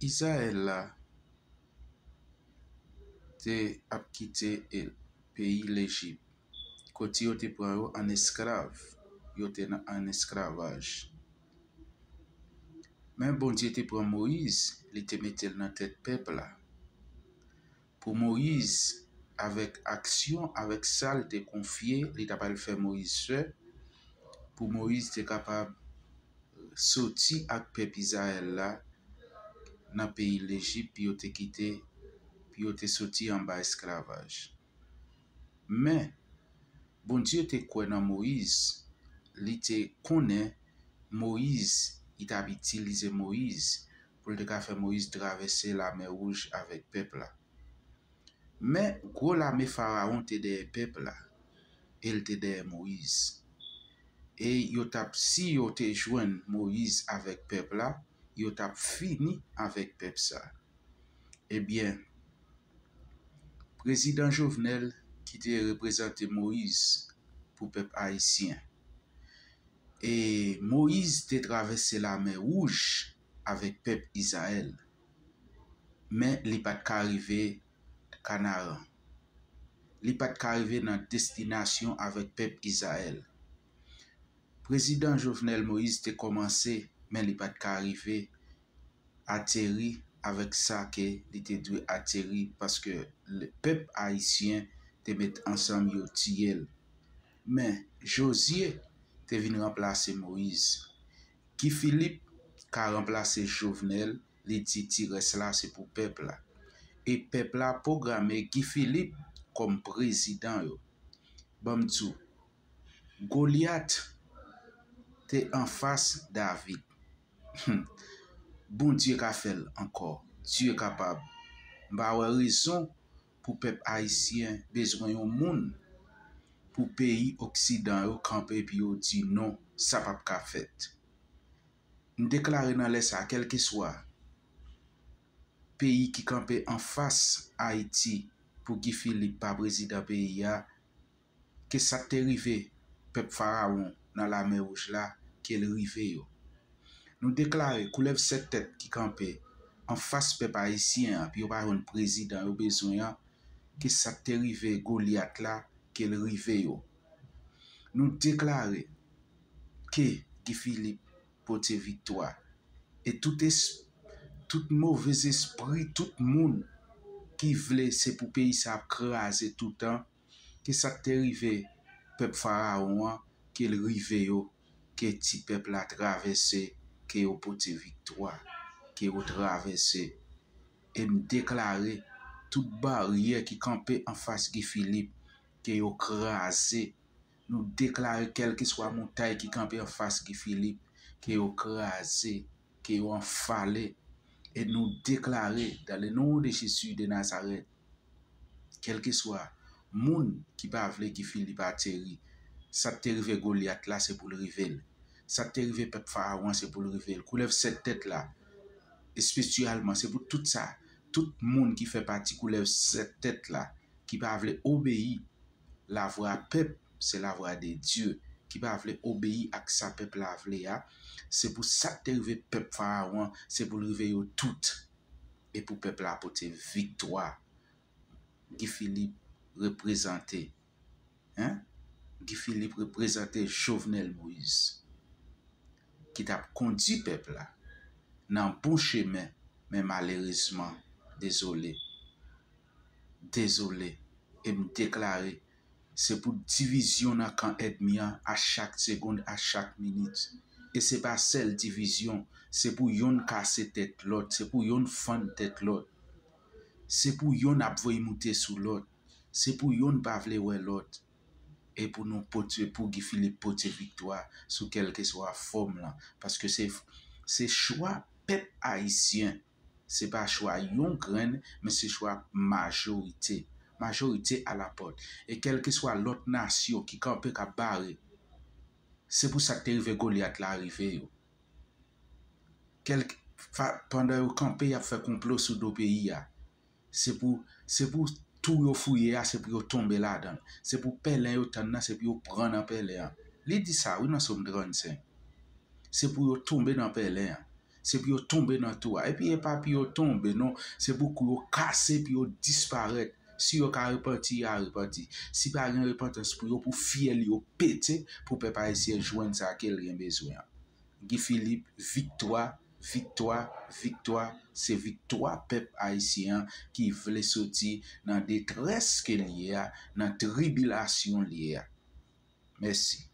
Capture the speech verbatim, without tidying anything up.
Izrayèl la te ap kite e, peyi Lejip, kote yo te pran yo an esklav, yo te nan, an esklavaj. Men Bondye te pran Moyiz, li te mete l nan tèt pèp la. Pou Moyiz, avèk aksyon, avèk sa l te konfye, li t ap al fè Moyiz fè, pou Moyiz te kapab soti ak pèp Izrayèl la nan peyi Lejip, pou yo te kite, pou yo te soti anba esklavaj. Men, Bondye te kwè nan Moyiz, li te konnen Moyiz, li t ap itilize Moyiz pou l te ka fè Moyiz travèse Lamè Wouj avèk pèp la. Men, gwo lame Farawon te dèyè pèp la, e l te dèyè Moyiz. E yo t ap, si yo te jwenn Moyiz avèk pèp la, yo t ap fini avèk pèp sa. Ebyen, Prezidan Jovenel ki te reprezante Moyiz pou pèp ayisyen. E Moyiz te travèse Lamè Wouj avèk pèp Izrayèl, men li pa t ka rive Kanaran. Li pa t ka rive nan destinasyon avèk pèp Izrayèl. Prezidan Jovenel Moïse te kòmanse, men li pa t ka rive ateri avèk sa ke li te dwe ateri, paske le pèp ayisyen te met ansanm yo tiye l. Men Jozye te vin ranplase Moïse. Guy Philippe ka ranplase Jovenel, li di ti rès la se pou pèp la. E pèp la pwograme Guy Philippe kòm prezidan yo. Ban m di w, Golyat te anfas David. Hum. Bondye ka fè l ankò. Dye kapab. M pa wè rezon pou pèp ayisyen bezwen yon moun pou peyi oksidan yo kanpe epi yo di non, sa p ap ka fèt. M deklare nan lè sa, kèlkeswa peyi ki kanpe anfas Ayiti pou Guy Philippe pa prezidan peyi a, ke sa k te rive pèp Farawon nan Lamè Wouj la, ke l rive yo. Nou deklare koulèv sèt tèt ki kanpe anfas pèp ayisyen an, pou yo pa jwenn prezidan yo bezwen an, ke sa k te rive Golyat la, ke l rive yo. Nou deklare ke Guy Philippe pote viktwa. E tout es-, tout movez espri, tout moun ki vle se pou peyi sa ap kraze toutan, ke sa k te rive pèp Farawon an, ke l rive yo, ke ti pèp la travèse, ke yo pote viktwa, ke yo travèse. E m deklare tout baryè ki kanpe anfas Guy Philippe, ke yo kraze. Nou deklare kèlkeswa montay ki kanpe anfas Guy Philippe, ke yo kraze, ke yo anfale. E nou deklare, dans le nom de Jésus de Nazareth, kèlkeswa moun ki pa vle Guy Philippe ateri, sa k te rive Golyat la, se pou l rive l. Sa k te rive pèp Farawon an, se pou l rive l. Koulèv sèt tèt la, espesyalman, se pou tout sa, tout moun ki fè pati koulèv sèt tèt la, ki pa vle obeyi lavwa pèp, se lavwa de Dye, ki pa vle obeyi ak sa pèp la vle a, se pou sa k te rive pèp Farawon an, se pou l rive yo tout. E pou pèp la pote viktwa. Guy Philippe reprezante, hein? Guy Philippe reprezante Jovenel Moïse, ki t ap kondi pèp la nan bon chemen, men malerezman, dezole, dezole, e m deklare, se pou divizyon nan kan ènmi an a chak segonn, a chak minit. E se pa sèl divizyon, se pou yonn kase tèt lòt, se pou yonn fann tèt lòt. Se pou yonn ap voye moute sou lòt. Se pou yonn pa vle wè lòt. E pou nou pote, pou Guy Philippe pote viktwa sou kèlkeswa fòm lan. Paske se, se chwa pèp ayisyen. Se pa chwa yon grenn, men se chwa majorite. Majorite alapòt. E kèlkeswa lòt nasyon ki kanpe k ap bare, se pou sa k te rive Golyat la rive yo. Kèlke, fa-, pandan yo kanpe, y ap fè konplo sou do peyi a. Se pou, se pou twou yo fouye a, se pou yo tonbe ladan l. Se pou pèlen yo tann nan, se pou yo pran nan pèlen an. Li di sa, wi, nan Sòm trannsenk. Se pou yo tonbe nan pèlen an. Se pou yo tonbe nan tou a. Epi e pa pou yo tonbe, non. Se pou kou yo kase, pou yo disparèt. Si yo ka repanti, y a repanti. Si pa gen repantans pou yo, pou fyèl yo pete, pou pèp ayisyen jwenn sa ke l gen bezwen an. Guy Philippe, viktwa, viktwa, viktwa. Se viktwa pèp ayisyen an ki vle soti nan detrès ke l ye a, nan tribilasyon l ye a. Mèsi.